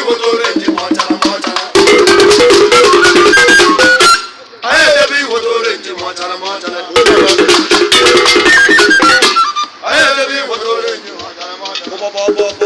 Iweta orange ma ọ chara ma ọ chara. Anyị ejebe iweta orange ma ọ chara ma ọ chara. Anyị ejebe iweta orange ma ọ chara ma ọ chara.